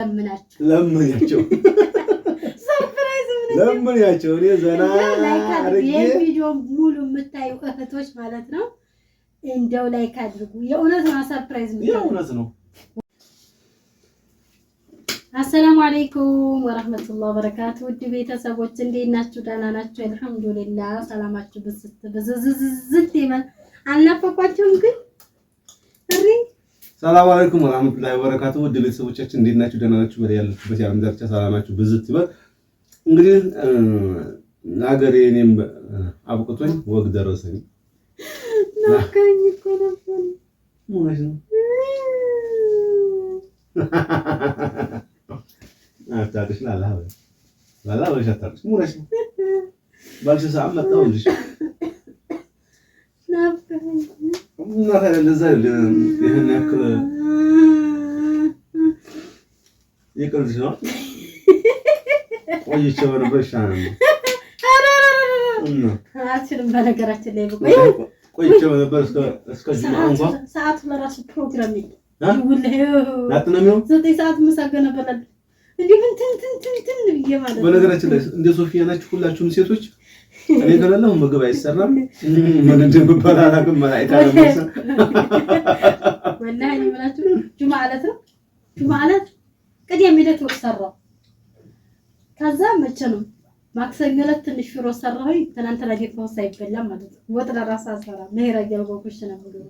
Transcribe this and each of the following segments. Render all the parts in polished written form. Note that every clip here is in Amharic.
ለምናቸው ለምኛቸው Surprise ምን ለምኛቸው እኔ ዘና Like አድርጉ። አድርጌ ይሄን ቪዲዮ ሙሉ የምታዩ እህቶች ማለት ነው እንደው like አድርጉ። የእውነት ነው surprise የምታዩ። የእውነት ነው። السلام عليكم ورحمة الله وبركاته። ውድ ቤተሰቦች እንዴት ናችሁ? ደህና ናችሁ? الحمد لله። ሰላማችሁ ብዝት ብዝዝዝት ይበል። አልናፈኳችሁም ግን እሪ سلام عليكم ورحمة الله وبركاته። ውድ ቤተሰቦቻችን እንዴት ናችሁ? ደህና ናችሁ? በያላችሁበት የዓለም ዳርቻ ሰላማችሁ ብዝት ይበል። እንግዲህ ሀገሬ እኔም አብቅቶኝ ወግ ደረሰኝ። ናፍቀኝ እኮ ነበር። ምን ነው? አታውቅሽ ላላ ላላ ብለሽ አታውቅሽ። ምን ነው? ባልሽ ሰዓት መጣሁልሽ ናፍቀኝ እና ታዲያ ለዛ ይህን ያክል የቅርብ ነው ቆይቼ በነበር ይሻላል ነው እና አልችልም። በነገራችን ላይ ብቆይ ቆይቼ በነበር እስከ ጁምዓ እንኳን ሰዓቱ ለራሱ ፕሮግራም የለም። እ? ወላሂ ናት ነው የሚሆን። 9 ሰዓት ምሳ ገና እበላለሁ። እንዲህ ምን ትን ትን ትን ትን ብዬ ማለት ነው። በነገራችን ላይ እንደ ሶፊያ ናችሁ ሁላችሁም ሴቶች። እኔ ከሌለሁ ምግብ አይሰራም። ምን እንደምበላ አላውቅም። መላኢካ ነው መሰል። ወላሂ እኔ የምላችሁ ጁምዓ ዕለት ነው። ጁምዓ ዕለት ቅዳሜ ዕለት ወጥ ሰራሁ። ከዛ መቼ ነው ማክሰኞ ዕለት ትንሽ ሽሮ ሰራሁኝ። ትናንትና ደግሞ ሳይበላ ማለት ነው። ወጥ ለራስ አልሰራም። መሄድ እያልኳኩሽ ነው ምግቡ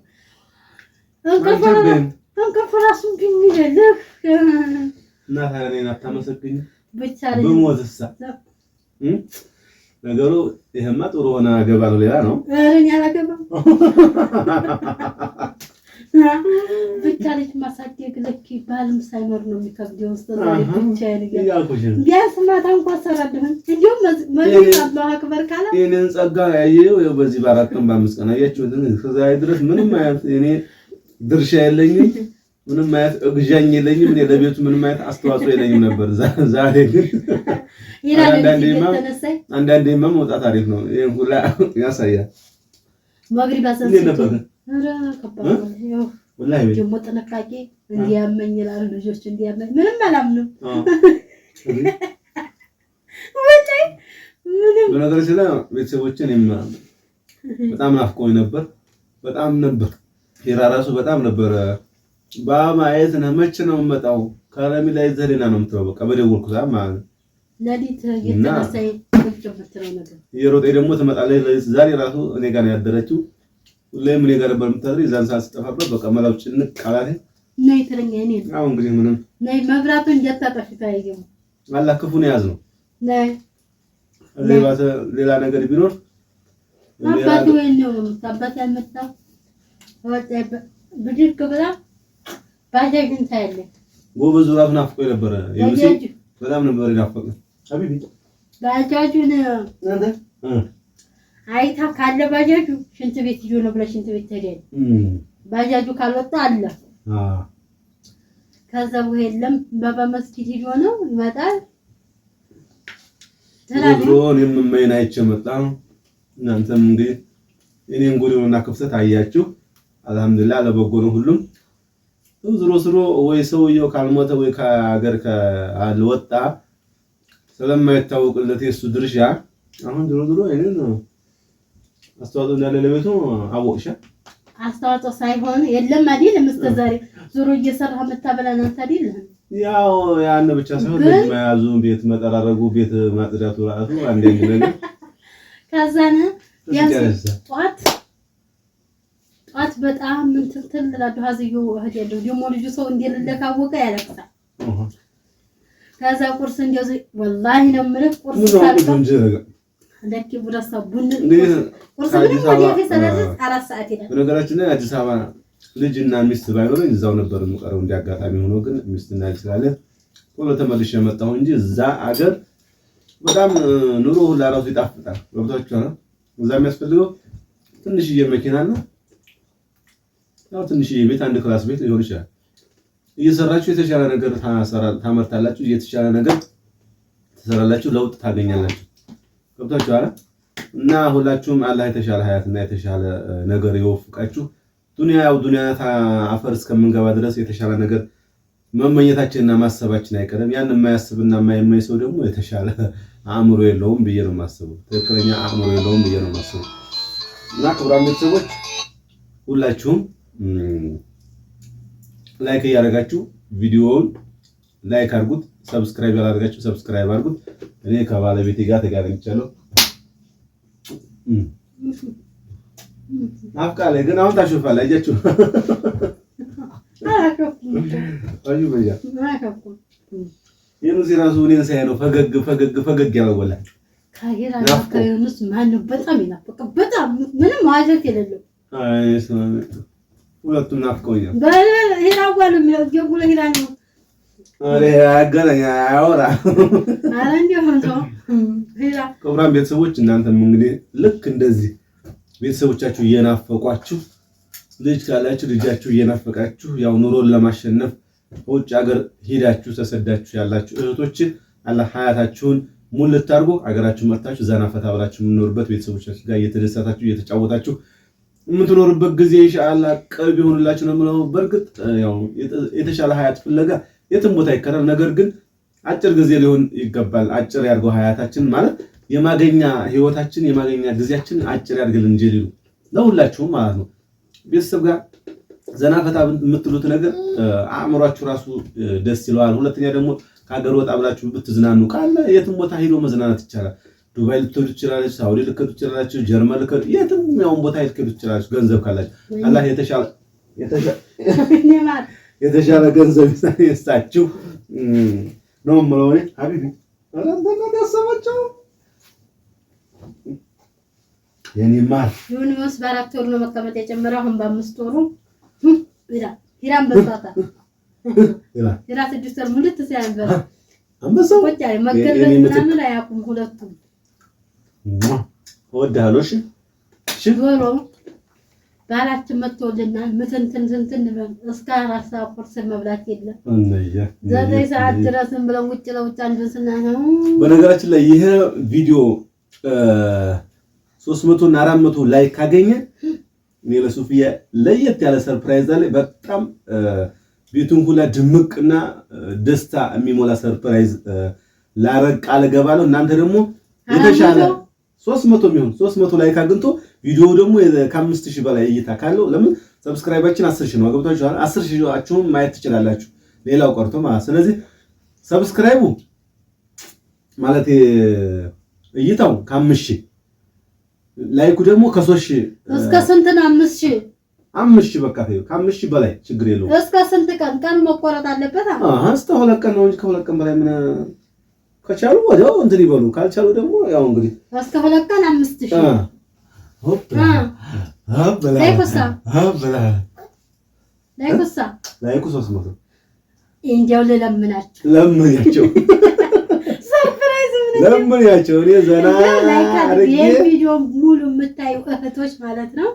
እንቅልፍ ራሱ ቢሚልህ እና ታዲያ እኔን አታመሰግኝም? ብቻ ልጅ ብሞትሳ ነገሩ ይሄማ ጥሩ ሆነ አገባለሁ ሌላ ነው። ኧረ እኔ አላገባም። ብቻ ልጅ ማሳደግ ልክ ባልም ሳይኖር ነው የሚከብደው። እስከ ዛሬ ብቻዬን እያልኩ እያልኩሽ ነው። ቢያንስ ማታ እንኳን እሰራለሁ። እንዲሁም መግሪብ الله أكبر ካለ የእኔን ጸጋ ያየው ይኸው በዚህ በ4 ቀን በ5 ቀን አያችሁት። እስከ ዛሬ ድረስ ምንም አይነት የእኔ ድርሻ የለኝም። ምንም አይነት እግዣኝ የለኝም። እኔ ለቤቱ ምንም አይነት አስተዋጽኦ የለኝም ነበር። ዛሬ ግን ይላል አንዳንዴማ የተነሳኝ አንዳንዴማ መውጣት አሪፍ ነው። ይሄን ሁላ ያሳያል። መግሪብ አዘን እንዴት ነበር? ኧረ ከባድ ነው። ይኸው ወላሂ ቤት ደግሞ ጥንቃቄ እንዲያመኝ ይላሉ ልጆች። እንዲያመኝ ምንም አላምንም። ወላሂ ምንም በነገራችን ላይ ቤተሰቦችን እኔም በጣም ናፍቆኝ ነበር። በጣም ነበር ሂራ ራሱ በጣም ነበረ ባማየት ነህ መቼ ነው የምመጣው? ከረሚ ላይ ዘሌና ነው የምትለው። በቃ በደወልኩ ሰዓት ማለት ነው። ሌሊት እየተነሳኝ ቁጭ የምትለው ነገር እየሮጠ ደግሞ ትመጣለች። ሌሊት ዛሬ ራሱ እኔ ጋር ነው ያደረችው። ሁሌም እኔ ጋር ነበር የምታድረው። የዛን ሰዓት ስጠፋበት በቃ መላው ጭንቅ ቃላት። ነይ ትለኛ እኔ ነው አሁን እንግዲህ ምንም ነይ መብራቱን እንዳታጠፊ ታየው አላህ ክፉን የያዝ ነው። ነይ እዚህ ባሰ ሌላ ነገር ቢኖር አባቴ ወይ ነው አባቴ ያልመጣው ወጣ ብድግ ብላ ባጃጅን ታያለች። ጎበዙ ራሱ ናፍቆ የነበረ ዩሲ ባጃጁ በጣም ነበር የናፈቀ حبيبي ባጃጁን እናንተ አይታ ካለ ባጃጁ ሽንት ቤት ይዞ ነው ብላ ሽንት ቤት ትሄዳለች። ባጃጁ ካልወጣ አለ ከዛ ውሄ የለም ባባ መስጊድ ሂዶ ነው ይመጣል። ትላለች። ድሮ እኔም እማዬን አይቼ መጣ። እናንተም እንግዲህ የእኔን ጎዶሎና ክፍተት አያችሁ። አልሐምዱሊላህ ለበጎ ነው ሁሉም። ዝሮ ዝሮ ወይ ሰውየው ካልሞተ ወይ ከሀገር ካልወጣ ስለማይታወቅለት የእሱ ድርሻ አሁን ድሮ ድሮ እኔን አስተዋጽኦ እንዳለ ለቤቱ አወቅሻ። አስተዋጽኦ ሳይሆን የለም አይደለም እስከ ዛሬ ዞሮ እየሰራህ የምታበላን አንተ አይደለህም። ያው ያን ብቻ ሳይሆን ልጅ መያዙ፣ ቤት መጠራረጉ፣ ቤት ማጽዳቱ ራሱ አንድ ነገር ከዛን ቢያንስ ጠዋት ጠዋት በጣም እንትን እንትን እላለሁ። አዝዮ እሄዳለሁ። ደግሞ ልጁ ሰው እንደሌለ ካወቀ ያለቅሳል። ከዛ ቁርስ እንደው ወላሂ ነው የምልህ ቁርስ ሳልበላ ለኪ ቡረሳ ቡን ቁርስ ምንም ወዲያ ሰላሳ 4 ሰዓት ይላል። በነገራችን ላይ አዲስ አበባ ልጅና ሚስት ባይኖረኝ እዛው ነበር የምቀረው። እንዲያጋጣሚ ሆኖ ግን ሚስትና ልጅ ስላለ ቶሎ ተመልሼ የመጣሁ እንጂ እዛ አገር በጣም ኑሮ ሁላ ራሱ ይጣፍጣል። ገብቷችኋል? እዛ የሚያስፈልገው ትንሽዬ መኪናና ያው ትንሽዬ ቤት፣ አንድ class ቤት ሊሆን ይችላል። እየሰራችሁ የተሻለ ነገር ታመርታላችሁ፣ የተሻለ ነገር ትሰራላችሁ፣ ለውጥ ታገኛላችሁ። ገብቷችኋል? እና ሁላችሁም አላህ የተሻለ ሀያትና የተሻለ ነገር ይወፍቃችሁ። ዱንያ ያው ዱንያ አፈር እስከምንገባ ድረስ የተሻለ ነገር መመኘታችንና ማሰባችን አይቀርም። ያን የማያስብና የማይመኝ ሰው ደግሞ የተሻለ አእምሮ የለውም ብዬ ነው የማስበው። ትክክለኛ አእምሮ የለውም ብዬ ነው የማስበው። እና ክቡራን ቤተሰቦች ሁላችሁም like እያደረጋችሁ ቪዲዮውን like አድርጉት። Subscribe ያላደረጋችሁ subscribe አድርጉት። እኔ ከባለቤቴ ጋር ተጋግኝቻለሁ። ናፍቃለች፣ ግን አሁን ታሾፋለች። አያችሁ ዩኑስ ራሱ እኔን ሳይ ነው ፈገግ ፈገግ ፈገግ ያለው። ወላሂ ከዩኑስ ማነው በጣም የናፈቀው? በጣም ምንም ዋሸት የሌለው ሁለቱም ናፍቀውኛል። ክቡራን ቤተሰቦች እናንተም እንግዲህ ልክ እንደዚህ ቤተሰቦቻችሁ እየናፈቋችሁ ልጅ ካላችሁ ልጃችሁ እየናፈቃችሁ ያው ኑሮን ለማሸነፍ ከውጭ ሀገር ሄዳችሁ ተሰዳችሁ ያላችሁ እህቶች አላህ ሀያታችሁን ሙልት አድርጎ ሀገራችሁ መጥታችሁ ዘና ፈታ ብላችሁ የምንኖርበት ቤተሰቦቻችሁ ጋር እየተደሰታችሁ እየተጫወታችሁ የምትኖርበት ጊዜ ኢንሻአላህ ቅርብ ይሆንላችሁ ነው የምለው። በእርግጥ ያው የተሻለ ሀያት ፍለጋ የትም ቦታ ይከራል። ነገር ግን አጭር ጊዜ ሊሆን ይገባል። አጭር ያድርገው ሀያታችን ማለት የማገኛ ህይወታችን የማገኛ ጊዜያችን አጭር ያድርግልን እንጂ ሊሉ ለሁላችሁም ማለት ነው። ቤተሰብ ጋር ዘና ፈታ የምትሉት ነገር አእምሯችሁ ራሱ ደስ ይለዋል። ሁለተኛ ደግሞ ከሀገር ወጣ ብላችሁ ብትዝናኑ ካለ የትም ቦታ ሄዶ መዝናናት ይቻላል። ዱባይ ልትሄዱ ትችላላችሁ፣ ሳውዲ ልትሄዱ ትችላላችሁ፣ ጀርመን ልትሄዱ የትም ያውን ቦታ ልትሄዱ ትችላላችሁ። ገንዘብ ካላችሁ አላህ የተሻለ ገንዘብ ይስጣችሁ ነው የምለው እኔ። ሀቢቢ ያሰባቸው የኔ ማር ዩኒቨርስ በአራት ወሩ ነው መቀመጥ የጀመረው። አሁን በአምስት ወሩ ሂራን በልቷታል። ሂራ 6 ወር ሙልት ሲያንበላ አንበሳው ቁጭ አለ። መገልበጥ ምናምን አያውቁም ሁለቱም። እወድሃለሁ። እሺ እሺ። ዶሮ ባላችን መጥቶልናል። ምትንትን ትንትን እስከ 4 ሰዓት ቁርስ መብላት የለም። 9 ሰዓት ድረስም ብለን ውጭ ለውጭ አንዱን ስናየው። በነገራችን ላይ ይሄ ቪዲዮ 300 እና 400 like ካገኘ እኔ ለሶፊያ ለየት ያለ surprise አለ። በጣም ቤቱን ሁላ ድምቅና ደስታ የሚሞላ surprise ላረግ ቃል እገባለሁ። እናንተ ደግሞ የተሻለ 300 የሚሆን 300 like አግኝቶ ቪዲዮ ደግሞ ከ5000 በላይ እይታ ካለው ለምን subscribe ኣችን 10,000 ነው፣ ገብታችኋል። 10,000ችሁን ማየት ትችላላችሁ፣ ሌላው ቀርቶ ማለት። ስለዚህ subscribe ኡ ማለት እይታው ከ5000 like ኡ ደግሞ ከ3000 እስከ ስንት ነው? 5000 5000 በቃ ተይው፣ ከ5000 በላይ ችግር የለውም። እስከ ስንት ቀን ቀን መቆረጥ አለበት? አሃ እስከ 2 ቀን ነው እንጂ ከሁለት ቀን በላይ ምን ከቻሉ ወዲያው እንትን ይበሉ፣ ካልቻሉ ደግሞ ያው እንግዲህ እስከ 2 ቀን 5000 like ኡ 300 እንዲያው ልለምናቸው ለምናቸው Surprise ለምናቸው። እኔ ዘና አድርጌ ቪዲዮ ሙሉ የምታዩ እህቶች ማለት ነው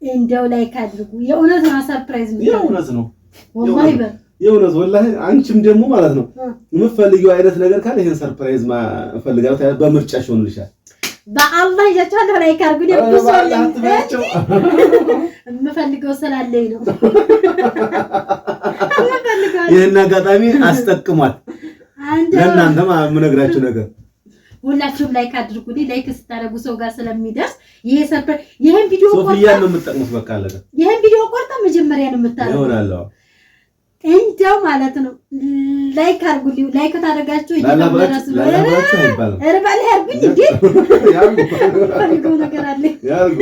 እንደው like አድርጉ። የእውነት ነው surprise የእውነት ነው ወላሂ የእውነት ወላሂ። አንቺም ደግሞ ማለት ነው የምትፈልጊው አይነት ነገር ካለ ይሄን surprise እፈልጋለሁ በምርጫሽ ይሆንልሻል። በአላህ ይዣችኋለሁ። Like አድርጉ። ብዙ የምፈልገው ስላለኝ ነው። ይህን አጋጣሚ አስጠቅሟል። ለእናንተ የምነግራችሁ ነገር ሁላችሁም like አድርጉልኝ። Like ስታደርጉ ሰው ጋር ስለሚደርስ ይሄ surprise ይሄን ቪዲዮ ሶፊያን ነው የምትጠቅሙት። በቃ አለቀ። ይሄን ቪዲዮ ቆርጣ መጀመሪያ ነው የምታደርጉት ይሆናል። እንደው ማለት ነው like አድርጉልኝ። Like ታደርጋችሁ እየተመረስ አድርጉኝ እንዴ ፈልገው ነገር አለ ያርጉ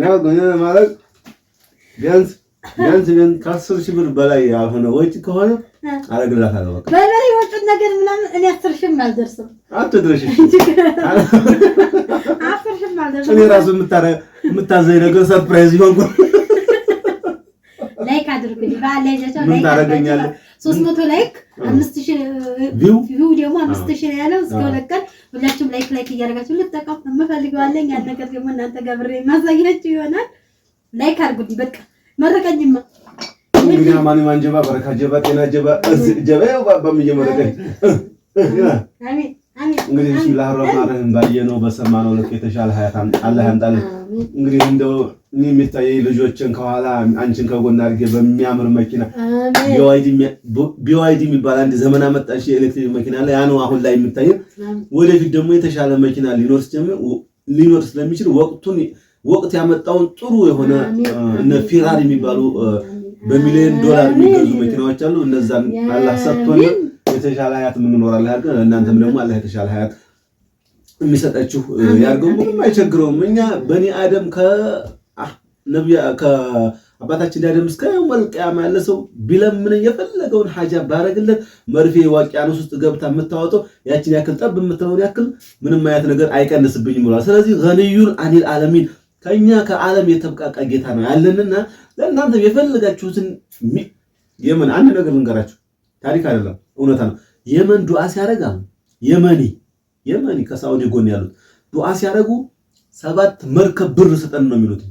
ያርጉ ማለት ቢያንስ ቢያንስ ቢያንስ ከ10,000 ብር በላይ ያልሆነ ወጪ ከሆነ አረግላታለሁ። በቃ በበሬ ወጪን ነገር ምናምን እኔ 10,000 አልደርስም። አትድረሽ። እሺ 10,000 አልደርስም። እኔ ራሱ የምታዘኝ ነገር surprise ይሆንኩ። Like አድርጉልኝ። በዓል ላይ ይዣቸው ምን ታደርገኛለህ? 300 like 5000 View View ደግሞ 5000 ነው ያለው። እስከ 2 ቀን ሁላችሁም like like እያደረጋችሁ ልጠቀም የምፈልገው አለኝ። ያን ነገር ደግሞ እናንተ ገብሬ ማሳያችሁ ይሆናል። Like አድርጉልኝ። በቃ መረቀኝማ እንግዲህ አማኒ ማንጀባ በረካ ጀባ ጤና ጀባ እዚህ ጀባ ያው በሚጀመረቀኝ አሜን አሜን። እንግዲህ ቢስሚላህ ረህማን ረሂም ባየነው በሰማነው ልክ የተሻለ ሀያት አላህ ያምጣልን። እንግዲህ እንደው እኔ የሚታየኝ ልጆችን ከኋላ አንቺን ከጎን አድርጌ በሚያምር መኪና BYD የሚባል አንድ ዘመን አመጣሽ የኤሌክትሪክ መኪና ላይ ያ ነው አሁን ላይ የሚታየን። ወደፊት ደግሞ የተሻለ መኪና ሊኖር ስለሚችል ወቅቱን ወቅት ያመጣውን ጥሩ የሆነ እነ ፌራሪ የሚባሉ በሚሊዮን ዶላር የሚገዙ መኪናዎች አሉ። እነዛን አላህ ሰጥቶን የተሻለ ሀያት የምንኖር አላህ ያድርገን። እናንተም ደግሞ አላህ የተሻለ ሀያት የሚሰጣችሁ ያድርገው። ምንም አይቸግረውም። እኛ በኒ አደም ከአባታችን አደም እስከ የውመል ቂያማ ያለ ሰው ቢለምነኝ የፈለገውን ሀጃ ባረግለት መርፌ ውቅያኖስ ውስጥ ገብታ የምታወጣው ያችን ያክል ጠብ የምትለውን ያክል ምንም አይነት ነገር አይቀንስብኝም ብሏል። ስለዚህ غني عن العالمين ከኛ ከዓለም የተብቃቃ ጌታ ነው ያለንና ለእናንተ የፈለጋችሁትን የመን አንድ ነገር ልንገራችሁ፣ ታሪክ አይደለም እውነታ ነው። የመን ዱዓ ሲያደርግ የመኒ የመኒ ከሳውዲ ጎን ያሉት ዱዓ ሲያደርጉ 7 መርከብ ብር ስጠን ነው የሚሉት።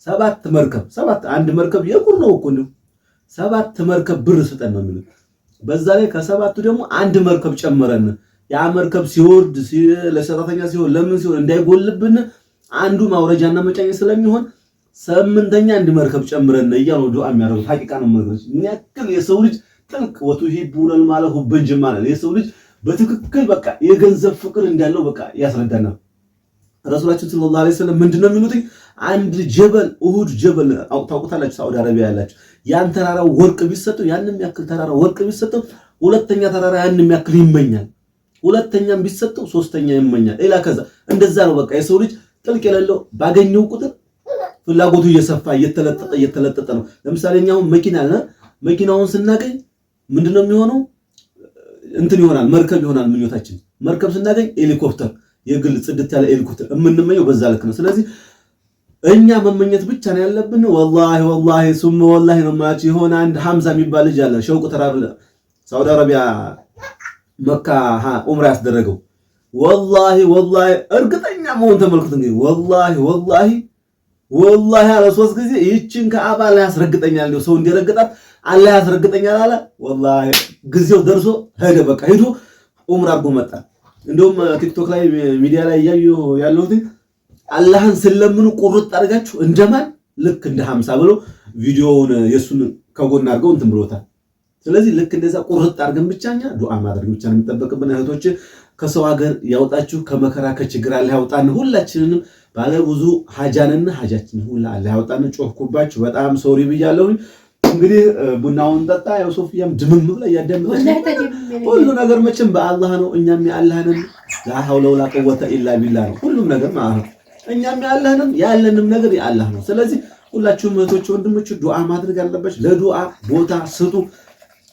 7 መርከብ ሰባት አንድ መርከብ የጉር ነው እኮ እንደው 7 መርከብ ብር ስጠን ነው የሚሉት። በዛ ላይ ከሰባቱ ደግሞ አንድ መርከብ ጨመረን። ያ መርከብ ሲወርድ ለሰራተኛ ሲሆን ለምን ሲሆን እንዳይጎልብን አንዱ ማውረጃና መጫኛ ስለሚሆን 8ኛ አንድ መርከብ ጨምረን እያሉ ዱዓ የሚያደርጉት ሐቂቃ ነው የምነግራችሁ። ምን ያክል የሰው ልጅ ጥልቅ ወቱሂቡነል ማለ ሁበን ጀማል የሰው ልጅ በትክክል በቃ የገንዘብ ፍቅር እንዳለው በቃ ያስረዳናል። ረሱላችን صلى الله عليه وسلم ምንድነው የሚሉት? አንድ ጀበል ኡሁድ ጀበል ታውቁታላችሁ፣ ሳዑዲ አረቢያ ያላችሁ ያን ተራራ ወርቅ ቢሰጠው ያንም ያክል ተራራ ወርቅ ቢሰጠው ሁለተኛ ተራራ ያንም ያክል ይመኛል። ሁለተኛም ቢሰጠው ሶስተኛ ይመኛል። ሌላ ከዛ እንደዛ ነው። በቃ የሰው ልጅ ጥልቅ የሌለው ባገኘው ቁጥር ፍላጎቱ እየሰፋ እየተለጠጠ እየተለጠጠ ነው። ለምሳሌ እኛ አሁን መኪና አለ። መኪናውን ስናገኝ ምንድነው የሚሆነው? እንትን ይሆናል፣ መርከብ ይሆናል ምኞታችን። መርከብ ስናገኝ ሄሊኮፕተር፣ የግል ጽድት ያለ ሄሊኮፕተር የምንመኘው በዛ ልክ ነው። ስለዚህ እኛ መመኘት ብቻ ነው ያለብን። ወላሂ ወላሂ ሱመ ወላሂ ነው የምላችሁ። የሆነ አንድ ሐምዛ የሚባል ልጅ አለ፣ ሸውቅ ተራብ ሳውዲ አረቢያ መካ ዑምራ ያስደረገው። ወላሂ ወላሂ እርግጠኛ መሆን ተመልክቱ እንግዲህ ወላሂ ወላሂ ወላሂ አለ 3 ጊዜ ይህችን ከአባ ላይ ያስረግጠኛል፣ እንደው ሰው እንዲረግጣት አላህ ያስረግጠኛል አለ። ወላሂ ጊዜው ደርሶ ሄደ። በቃ ሄዶ ዑምራ አድርጎ መጣ። እንደውም ቲክቶክ ላይ ሚዲያ ላይ እያየሁ ያለሁት አላህን ስለምኑ ቁርጥ አድርጋችሁ እንደማን ልክ እንደ 50 ብሎ ቪዲዮውን የሱን ከጎን አድርገው እንትን ብሎታል። ስለዚህ ልክ እንደዛ ቁርጥ አድርገን ብቻኛ ዱዓ ማድረግ ብቻ ነው የሚጠበቅብን። እህቶች ከሰው ሀገር ያውጣችሁ፣ ከመከራ ከችግር አላህ ያውጣን። ሁላችንንም ባለ ብዙ ሀጃንና ሀጃችንን ሁላ አላህ ያውጣን። ጮህኩባችሁ፣ በጣም sorry ብያለሁኝ። እንግዲህ ቡናውን ጠጣ። ያው ሶፊያም ድምም ብላ እያዳመጠች ሁሉ ነገር መቼም በአላህ ነው። እኛም የአላህንን لا حول ولا قوة إلا بالله ነው ሁሉም ነገር ማለት ነው። እኛም የአላህንም ያለንም ነገር የአላህ ነው። ስለዚህ ሁላችሁም እህቶች ወንድሞች ዱዓ ማድረግ አለባችሁ። ለዱዓ ቦታ ስጡ።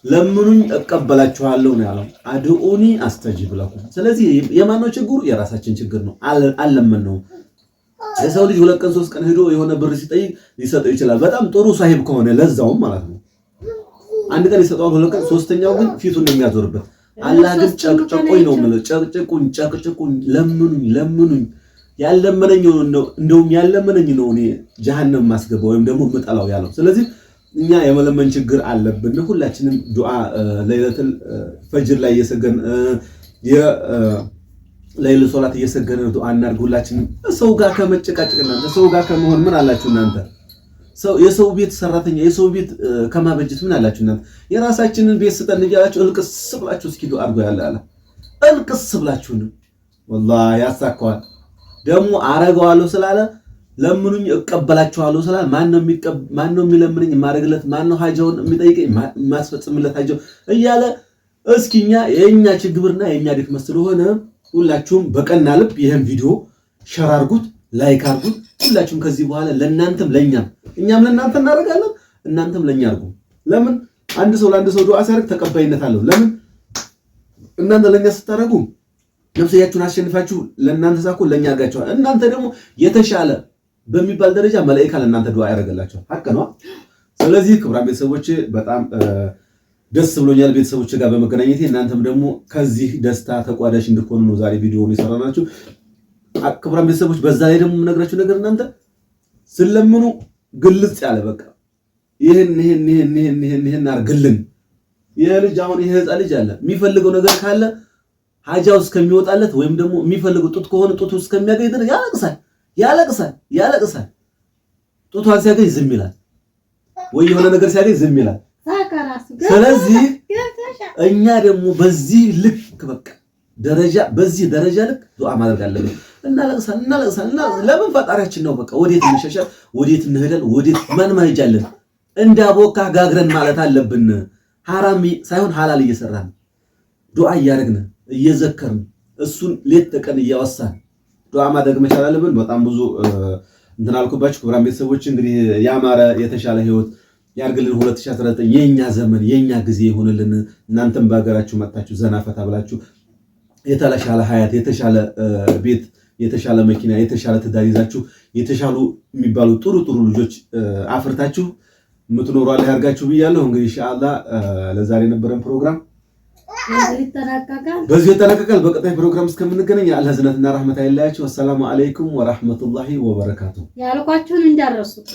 ለምኑኝ እቀበላችኋለሁ ነው ያለው። ادعوني أستجب لكم። ስለዚህ የማነው ችግሩ? የራሳችን ችግር ነው። አልለመነውም። የሰው ልጅ 2 ቀን 3 ቀን ሄዶ የሆነ ብር ሲጠይቅ ሊሰጠው ይችላል። በጣም ጥሩ ሳሂብ ከሆነ ለዛውም ማለት ነው። አንድ ቀን ይሰጠዋል፣ 2 ቀን፣ ሶስተኛው ግን ፊቱን ነው የሚያዞርበት። አላህ ግን ጨቅጨቁኝ ነው የምለው። ጨቅጭቁኝ፣ ጨቅጭቁኝ፣ ለምኑኝ፣ ለምኑኝ ያለመነኝ ነው እንደውም ያለመነኝ ነው እኔ ጀሃነም ማስገባው ወይም ደግሞ ምጠላው ያለው። ስለዚህ እኛ የመለመን ችግር አለብን። ሁላችንም ዱዓ ለይለቱል ፈጅር ላይ እየሰገን የለይል ሶላት እየሰገን ዱዓ እናድርግ። ሁላችንም ሰው ጋር ከመጨቃጨቅ እናንተ ሰው ጋር ከመሆን ምን አላችሁ እናንተ? ሰው የሰው ቤት ሰራተኛ የሰው ቤት ከማበጀት ምን አላችሁ እናንተ? የራሳችንን ቤት ስጠን እያላችሁ እልቅስ ብላችሁ እስኪ ዱዓ አድርጎ ያለ አለ እልቅስ ብላችሁ ነው ወላሂ ያሳካዋል። ደግሞ አረገዋለሁ ስላለ ለምኑኝ እቀበላችኋለሁ ስላለ ማነው የሚለምነኝ የማደርግለት? ማነው ሀጃውን የሚጠይቀኝ የማስፈጽምለት ሀጃው እያለ እስኪ እኛ የእኛ ችግርና የእኛ ድክመት ስለሆነ ሁላችሁም በቀና ልብ ይህን ቪዲዮ share አድርጉት፣ like አድርጉት። ሁላችሁም ከዚህ በኋላ ለእናንተም ለእኛም እኛም ለእናንተ እናደርጋለን፣ እናንተም ለእኛ አድርጉ። ለምን አንድ ሰው ለአንድ ሰው ዱዓ ሲያደርግ ተቀባይነት አለው። ለምን እናንተ ለእኛ ስታደርጉ ነፍስያችሁን አሸንፋችሁ ለእናንተ ሳኮ ለእኛ አድርጋችኋል። እናንተ ደግሞ የተሻለ በሚባል ደረጃ መላኢካ ለእናንተ ዱዓ ያደርግላችኋል። ሀቅ ነው። ስለዚህ ክቡራን ቤተሰቦች በጣም ደስ ብሎኛል ቤተሰቦች ጋር በመገናኘቴ። እናንተም ደግሞ ከዚህ ደስታ ተቋዳሽ እንድትሆኑ ነው ዛሬ ቪዲዮውን የሰራናችሁ። ክቡራን ቤተሰቦች በዛ ላይ ደግሞ የምነግራችሁ ነገር እናንተ ስለምኑ ግልጽ ያለ በቃ ይህን ይህን ይህን ይህን ይህን ይህን አድርግልን። ይህ ልጅ አሁን ይህ ህፃን ልጅ አለ የሚፈልገው ነገር ካለ ሀጃው እስከሚወጣለት ወይም ደግሞ የሚፈልገው ጡት ከሆነ ጡቱ እስከሚያገኝ ድረስ ያለቅሳል ያለቅሳል ያለቅሳል። ጡቷን ሲያገኝ ዝም ይላል፣ ወይ የሆነ ነገር ሲያገኝ ዝም ይላል። ስለዚህ እኛ ደግሞ በዚህ ልክ በቃ ደረጃ በዚህ ደረጃ ልክ ዱዓ ማድረግ አለብን። እናለቅሳለን እናለቅሳለን። ለምን ፈጣሪያችን ነው። በቃ ወዴት እንሸሻል? ወዴት እንሄዳለን? ወዴት ማን ማሄጃለን? እንዳቦካ ጋግረን ማለት አለብን። ሐራም ሳይሆን ሐላል እየሰራን ዱዓ እያደረግን እየዘከርን እሱን ሌት ተቀን እያወሳን ዱዓ ማድረግ መቻል አለብን። በጣም ብዙ እንትን አልኩባችሁ ክቡራን ቤተሰቦች። እንግዲህ ያማረ የተሻለ ህይወት ያርግልን። 2019 የኛ ዘመን የኛ ጊዜ ይሁንልን። እናንተም በሀገራችሁ መጥታችሁ ዘና ፈታ ብላችሁ የተሻለ ሀያት የተሻለ ቤት የተሻለ መኪና የተሻለ ትዳር ይዛችሁ የተሻሉ የሚባሉ ጥሩ ጥሩ ልጆች አፍርታችሁ የምትኖሩ አላህ ያርጋችሁ ብያለሁ። እንግዲህ ኢንሻአላህ ለዛሬ የነበረን ፕሮግራም በዚሁ ይጠናቀቃል። በቀጣይ ፕሮግራም እስከምንገናኝ የአላህ እዝነትና ረህመት አይለያችሁ። አሰላሙ አለይኩም ወራህመቱላሂ ወበረካቱ። ያልኳችሁን እንዳረሱት።